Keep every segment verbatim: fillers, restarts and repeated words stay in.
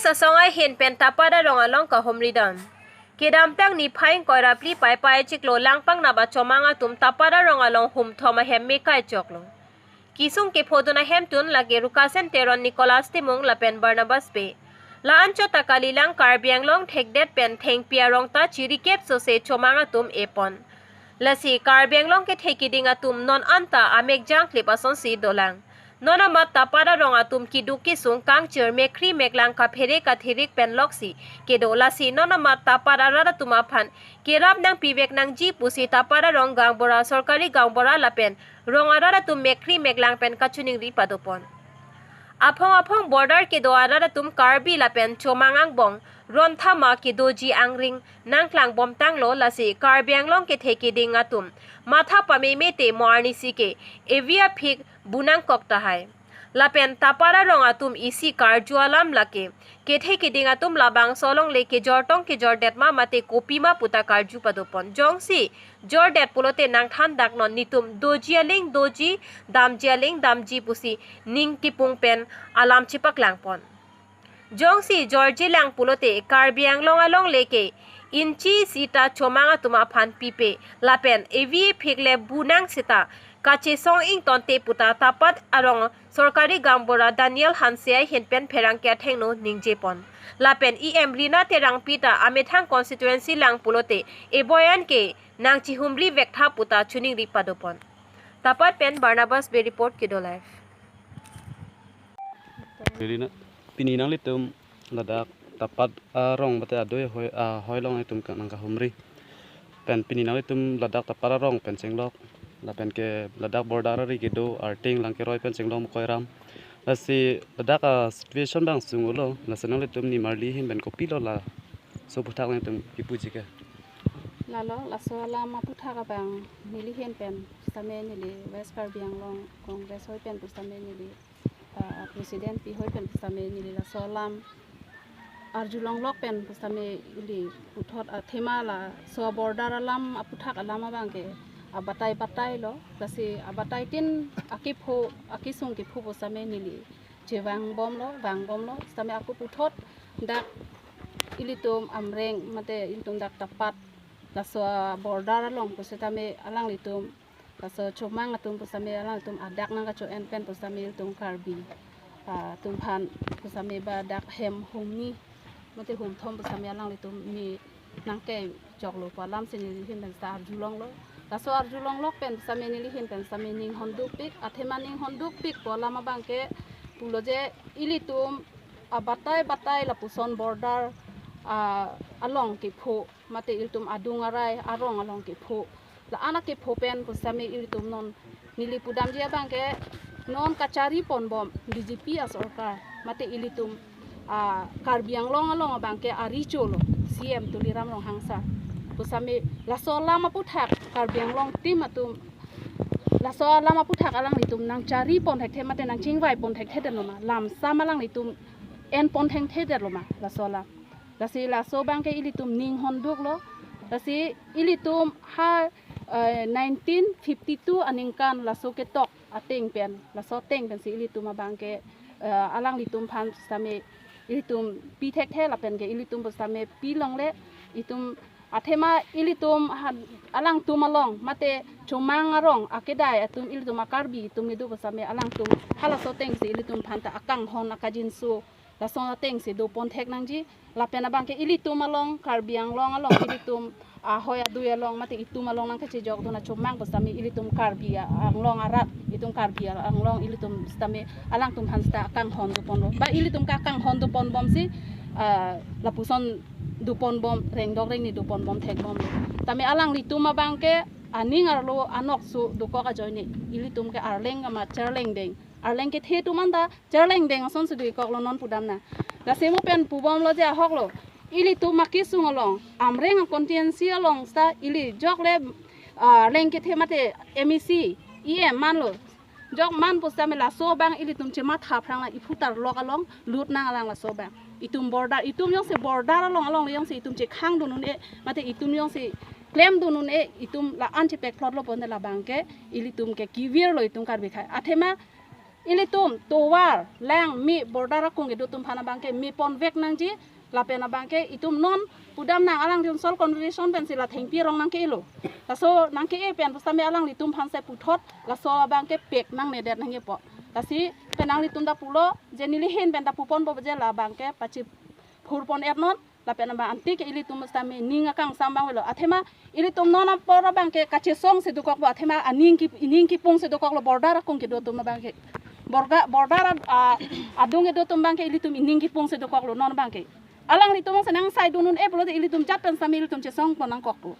Asong ahin pen Tapat arong along kahumri dam. Kedamtang niphai ingkoi ra phli Paipai chiklo Langpangnap achomang atum Tapat arong along humthom ahem me kai choklo. Kesung kephodun ahemtun lake Rukasen Teron, Nicholas Timung lapen Barnabas Bey. La-anchot ta kalilang, Karbi Anglong thekdet pen thengpi arong ta chirikep sose chomang atum epon. Lasi Karbi Anglong kethe kiding atum non anta amek jangklip asonsi dolang. Non amat Tapat arong atum keduk kesung kangchir, mekkri meklang kaphere kathirik pen loksi kedo, lasi non amat Tapat arat atum aphan kerap nangpivek nangji pusi Tapat arong gaonbura, sorkari gaonbura lapen rong arat atum mekkri meklang pen kachiningri padopon. Aphong aphong border kedo arat atum Karbi lapen chomang angbong ronthama kedoji angring nangklang bomtanglo, lasi Karbi Anglong kethe kiding atum matha pameme te mo arnisi ke evi aphik bu nangkok tahai. Lapen Tapat arong atum isi karju alam lake kethe kiding atum labangso alongle kejortong kejordet ma mate kopima puta karju padopon. Jongsi jordet pulote nangthan dak non, netum doji aling doji, damji aling damji pusi ning kipung pen alam chepaklangpon. Jongsi jorjelang pulote Karbi Anglong alongle ke inchi sita chomang atum aphan pipe lapen evi phikle bu nang sita kachesong ingtonte puta Tapat arong sorkari gaonbura Daniel Hanse ahin pen pherangke athengno ningjepon. Lapen E M Rina Terangpi ta amethang constituency lang pulote eboyan ke nangchihumri vektha puta chiningri padopon. Tapat pen Barnabas Bey report, Kedo Live. Pini na, pini nanglitum ladak Tapat arong mate adui ahoi, ahoi along itum ka nangkahumri. Pen pini nanglitum ladak Tapat arong pen chenglok, lapen ke ladak border ari kedo arting Langkeroi pen chenglok Mokoiram. Lasi ladak a situation bang sung ulo, lasi nanglitum nimarli ahin pen kopilo laso aphuthak nanglitum kipuji ke? Lalo, laso alam aphuthak abang neli ahin pen sitame neli West Karbi Anglong Congress ahoi pen pusitame neli, ah, president pi ahoi pen pusitame neli laso alam arjulonglok pen pusitame ili puthot athema laso border alam aphuthak alam abang ke abatai batai lo, lasi abatai tin akepho, akesung kepho pusitame neli chevang bomlo, vang bomlo, sitame ako puthot dak ilitum Amreng mate ilitum dak Tapat laso border along pusitame alanglitum laso chomang atum pusitame alanglitum adak nangkacho-en pen pusitame ilitum Karbi, ah, atum aphan pusitame ba dak hem humni mate humthom pusitame alanglitum me nangkai choklo pu alam si neli ahin pen sita arjulonglo. Laso arjulonglok pen sitame neli ahin pen sitame ning hondukpik, athema ning hondukpik pu alam abang ke pulo je ilitum abatai batai lapuson border, ah, along kepho mate ilitum adung arai arong along kepho, la-an akepho pen pusitame ilitum non neli pudamji abang ke non kachari ponbom B J P asorkar mate ilitum, ah, Karbi Anglong along abang ke arecho lo C M Tuliram Ronghang sir. Pusitame laso alam aphuthak Karbi Anglong team atum laso alam aphuthak alanglitum nangchari pon thekthe mate nangchingvai pon thekthe detlo ma, lamsam alanglitum en pon thekthe detlo ma laso alam. Lasi laso abang ke ilitum ning honduklo. Lasi ilitum ha, eh, nineteen fifty-two aningkan laso ketok ateng pen, laso ateng pensi ilitum abang ke, eh, alanglitum aphan sitame ilitum pi thekthe lapen ke ilitum pusitame pi longle, itum athema ilitum ha-, alangtum along mate chomang arong akedai atum ilitum a-Karbi atum kedo pusitame alangtum halaso atengsi ilitum aphanta akanghon akajinso laso atengsi dopon thek nangji. Lapen abang ke ilitum along, Karbi Anglong along, ilitum ahoi adui along mate itum along nangkachejokdun achomang pusitame ilitum Karbi Anglong arat, itum Karbi Anglong ilitum sitame alangtum aphan sita akanghon doponlo. Ba ilitum ke akanghon doponbomsi, ah, lapuson doponbom, rengdok rengni doponbom thekbomlo. Tame alanglitum abang ke aning arlo anokso dokok ajoine ilitum ke Arleng kama Cherleng deng. Arleng kethe atum anta Cherleng deng asonsi dokoklo non pudam na. Lasi mo pen pubomlo je ahoklo. Ilitum akesung along, Amreng a-constituency along sita ili jokle, ah, Arleng kethe mate M A C, E M manlo. Jok man pusitame laso abang ilitum chematha aphrang la iphu tarlok along lut nang alang laso abang. Itum border, itum jongsi border along along jongsi itum chekhangdun un-e, mate itum jongsi klemdun un-e, itum la-an chepekplotlo pon labang ke, ilitum ke kevirlo itum Karbi akhei. Athema Ilitum tovar, lang, me, border akung kedo atum aphan abangke me ponvek nangji, lapen abangke itum non pudam nang alang Council Convention pensi la thengpi arong nangke-elo. Laso nangke-e pen pusitame alanglitum aphan si puthot, laso abangke pek nangnedet nangkepo. Lasi pen nanglitum ta pulo, je neli ahin pen ta puponpo je la abangke pachiphurpon-et non, lapen abang ante ke ilitum pusitame ning akangsam abang avelo. Athema ilitum non apor abangke kachesong si dokokpo, athema aning ki, ning kipung si dokoklo, border akung kedo atum abangke. Borga-, border ad-, a, adung kedo atum abangke ilitum ining kipung si dokoklo non abangke. Alanglitum si nang saidun un-e pulote ilitum jat pen sitame ilitum chesongpon nangkokpo.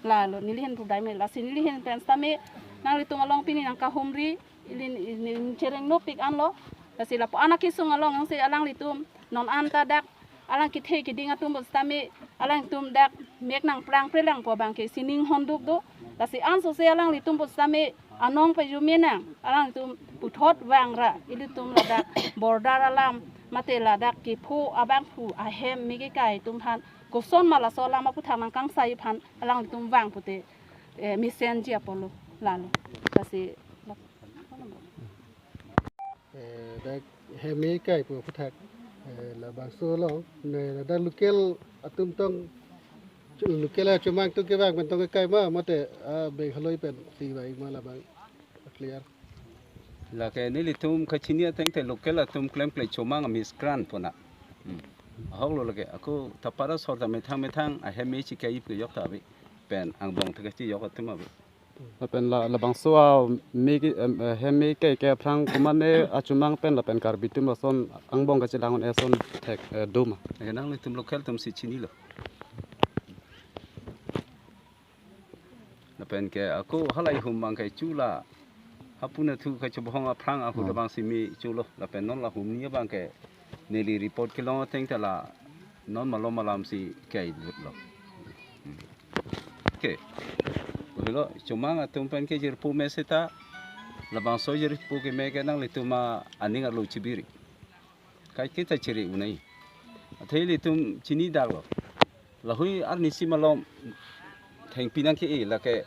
Lalo, neli ahin pudai me, lasi neli ahin pen sitame nanglitum along pini nangkahumri, ili, ili chereng nopik anlo. Lasi lapu-an akesung along jongsi alanglitum non anta dak alang kethe keding atum pusitame alangtum dak mek nangprang prelangpo abangke sining honduk do. Lasi ansose alanglitum pusitame anong pajumi nang, alanglitum puthot vangra, ilitum ladak border alam mate ladak kepho abangphu ahem me kekai atum aphan koson ma laso alam aphuthak nangkangsai aphan alanglitum vang pute, eh, mesenji apotlo, lalo. Lasi Eh, dak hem me kekai pu aphuthak, eh, labangso along, ne, ladak local atum tong, local achomang atum kevang pen tong kekai ma, mate, ah, Meghalaya pensi vang ma labang clear. Lake nelitum kachini ateng te local atum klemkle chomang a-migrant pona. Hmm. Ahoklo lake, ako tapat asor ta methang methang ahem me chikai ip kejok ta ave. Pen angbong ta kachejok atum ave. Lapen la, labangso a me ke, em, eh, hem me kekai aphrang komatne achomang pen lapen Karbi atum lason angbong kachelang un-e ason thek, eh, do ma? Eh, nanglitum local atum si chinilo. Lapen ke ako halahei ahum abangke chula hapu nathu kachebohong aphrang ahut Hmm. abang si me cholo. Lapen non la hum ni abangke neli report kelong ateng ta la non malom alam si kekai lo. Hmm. Okay. Helo, chomang atum pen ke jirpo me seta, labangso jirpo keme ke nanglitum aning arlo chibiri. Kaiketa chiri unai. Athe ilitum chini daklo. Lahui arnisi malom thengpi nangke-e lake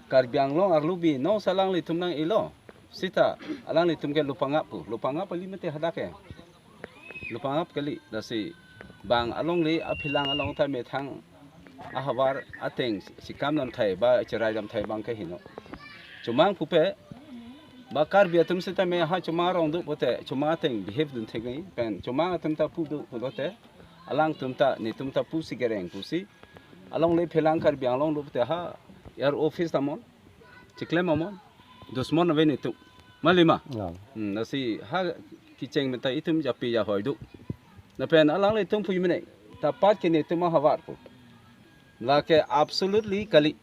Karbi Anglong arlo bi non si alanglitum nang-elo. Seta alanglitum ke lupangap pu. Lupangap kali mate hadak ke. Lupangap kali, lasi bang alongle aphilang along ta methang ahavar ateng si kam lamthai ba cherai lamthai abangke heno. Chomang pupe ba Karbi atum seta me ha chomang arong do pute chomang ateng behave dun thek nai pen chomang atum ta pu do pulote alangtum ta netum ta pusi kereng pusi alongle aphilang Karbi Anglong do pute ha air office ta mon, chiklem amon, dusmon ave netum. Malima? Ya. Hmm, lasi ha kecheng menta itum japi jahoi do. Lapen alanglitum pu mene, tapat ke netum ahavar pu. Lake absolutely kali.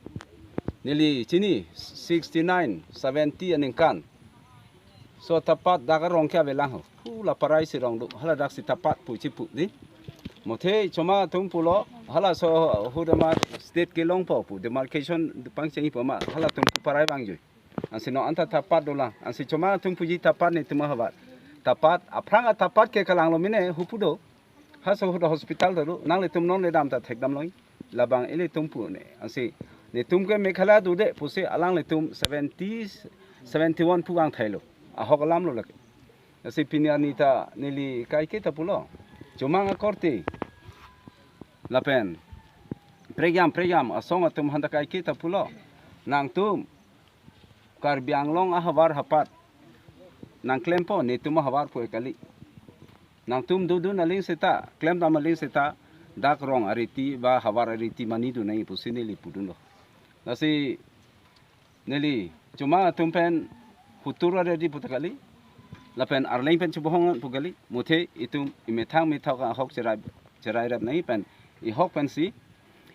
Neli chini sixty-nine, seventy aningkan. So tapat dak arong ke avelang ho. Pu la parai si rong do. Hala dak si tapat pu chipu di. Mothe chomang atum pulo, halaso ahut amat state kelongpo pu demarcation pangcheng ipo ma, halatum pu parai vangjui. Ansi non anta tapat dolang. Ansi chomang atum puji tapat netum ahavar. Tapat, aphrang atapat ke kalanglo mene hupu do. Haso ahut hospital ta do. Nanglitum non ledam ta thekdamlo. Labang ilitum pu ne. Ansi netum ke Meghalaya do de pusi alanglitum seventy, seventy-one pu vangthailo. Ahok alamlo lake. Lasi pini arni ta neli kaiketa pulo. Chomang akorte. Lapen pregiam pregiam asong atum aphan ta kaiketa pulo. Nangtum Karbi Anglong ahavar hapat nangklempo, netum ahavar pu kali. Nangtum dodun aling seta, klemdam aling seta, dak rong ariti ba havar ariti mani dun nai pusi neli pudunlo. Lasi neli chomang atum pen hutur aredi pu ta kali. Lapen arleng pen chebohong pu kali. Mothe itum imethang methok ahok cherai, cherai rap nai pen ihok pensi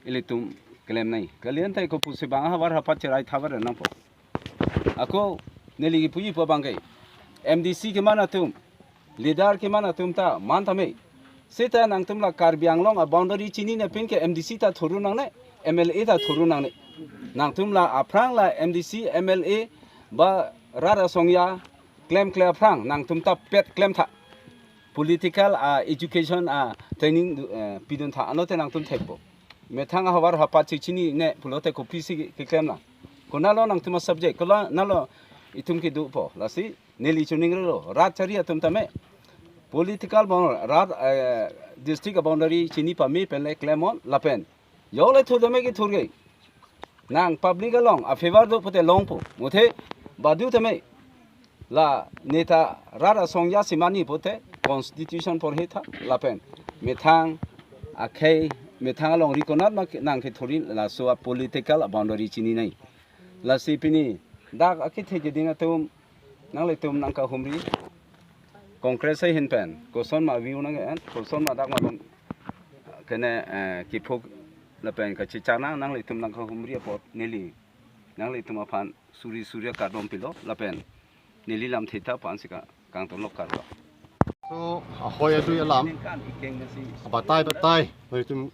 ilitum klem nai. Kalian tai ko pusi bang ahavar hapat cherai thavar nangpo. Ako neli puji pu abangke M D C keman atum, leader keman atum ta man tame. Seta nangtum la Karbi Anglong a-boundary chinine pin ke M D C ta thuru nangne, M L A ta thuru nangne. Nangtum la aphrang la M D C, M L A ba rat asong ya klemkle aphrang nangtum ta pet klemtha. Political a-education a-training du-, eh, piduntha, anlote nangtum thekpo. Methang ahavar hapat si chinine pulote kopisi keklem lang. Konatlo nangtum a-subject, konatlo itum kedopo. Lasi Neli choningri lo, rat chari atum tame political boundary, rat, eh, district boundary chini pame pen le klemnon lapen yok le thur tame kethur ke. Nang public along a favor do pute longpo. Muthe badu tame la neta rat asong ya simani pute constitution porhe tha lapen methang akhei methang along rikonat ma nang kethuri laso a political boundary chininei. Lasi pini dak akethe keding atum nanglitum nangkahumri Congress ahin pen koson ma view nang-en, koson ma dak ma lom kene, eh, kiphuk lapen kachechanang nanglitum nangkahumri apot neli nanglitum aphan suri suri akardom pilo lapen neli lamthe ta aphan sika kangtonlok karlo. So, ahoi adui alam, ningkan ikeng nasi abatai batai, nelitum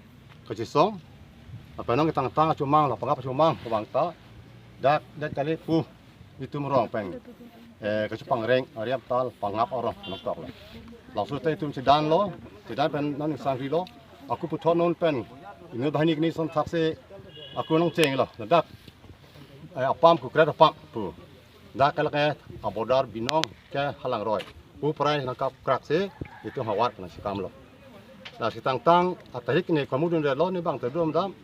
kachesong, lapen nangketangtang achomang, la pangap achomang, labang ta dak dak kali pu, nelitum rong pen, eh, kachepangreng ariam tal pangap arong nangtok lo. Langsung ta itum chedanlo, chedan pen nangsangsangri lo, ako puthot non pen inut banghini kini son thaksi ako nangchenglo, ladak, eh, apam kukret apam pu. Dak ke lake a border binong ke halang roi. Pu prai nangkap krak si itum havar kena sikam lo. Lasi tangtang atarik ne kamu dun lo ne bang terdom dam.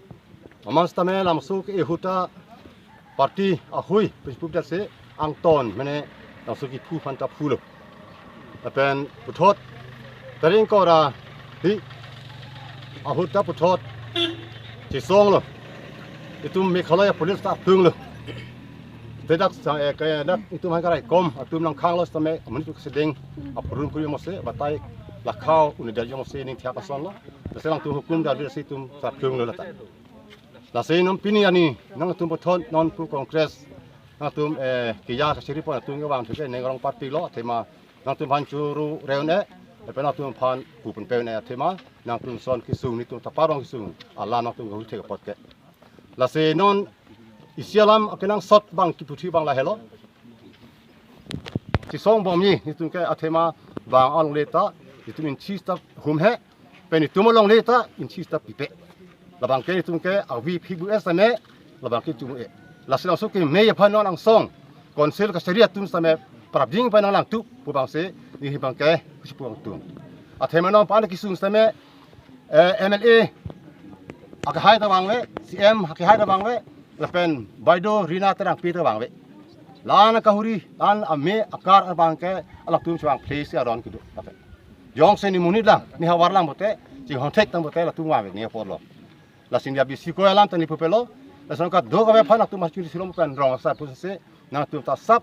Aman setame lamso ke ahut ta party ahui prinsip dak si angton mene lamso kiphu phan ta phu lo. Lapen puthot tering kora hi ahut ta puthot chesong lo. Itum Meghalaya police ta atung lo. Te dak sa, eh, kaya dak itum hai karai kom atum nangkhang lo setame amun tu sedeng apurun kuri mose batai lakhau unidal jong se ning thiak ason lo. Lasi nangtum hukum dak si itum sa atung lo lata. Lasi non pini ani nangtum puthot non pu Congress nangtum, eh, kiya kasiri pon atum kevang thuke neng rong party lo athema nangtum aphan churu reun e, lapen nangtum aphan kupun peun e athema nangtum son kesung nelitum ta parong kesung alam nangtum kahul thek apot ke. Lasi non isi alam akenangsot bang kiputhi bang lahelo. Chesong bomji nelitum ke athema bang alongle ta nelitum inchi ta hum he, pen nelitum alongle ta inchi ta pipe. Labang ke nelitum ke avi phi bu es tame labang ke chum e. Lasi langsung ke mei aphan non angsong council kachari atum tame prapjin pen nanglang tu pu bang si neli bang ke kusi pu bang tum. Athema non pan kesung tame, eh, M L A akehai ta vangve, C M akehai ta vangve, lapen Baido Rina Terangpi ta vangve. La-an akahuri, la-an ame akar abang ke alangtum chevang place aron kedo. Lapen jongsi ne monit lang, ne havar lang pute, chinghon thek tang pute latum vangve ne apor lo. Lasi ne abisi ko alam ta ne pupelo. Lasi nangkado kave aphan nangtum machun silom pen rong asar pusi nangtum ta sap,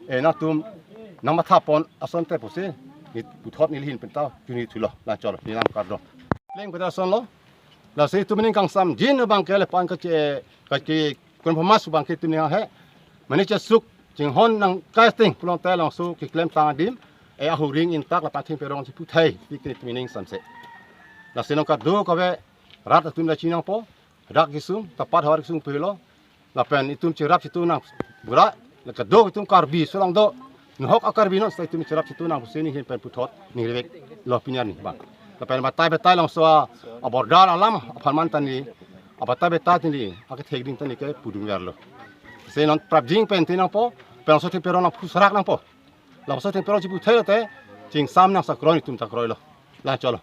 eh, nangtum nangmatha pon ason te pusi ne puthot neli ahin pen ta chuni thulo, la cholo, ne lam kardom. Pleng pada ason lo. Lasi itum ning kangsam jin abang ke le pan kache kache konfirmas abang ke itum ning he. Mane chesuk chinghon nang casting pulote langsung keklem tang adim, eh, ahuring intak lapen thengpi arong chiputhai, piknik meaning samse. Lasi nangkado kave rat atum la chinangpo, rak kesung, tapat havar kesung pehelo, lapen itum cherap chitu nang bura, la kedo itum Karbi sulang do, nohok a-Karbi non sa itum cherap chitu nang pusi ne ahin pen puthot ne revek lo pini arni bang. Lapen batai batai langsung a, a border alam aphan man ta ne, a batai batai ta ne, akethek ding ta ne ke pudun verlo. Si non prapjin pen te nangpo, pen laso thengpi arong nangphu sarak nangpo. Laso thengpi arong chiputhai lote, chingsam nang sakroi itum sakroi lo. La cholo.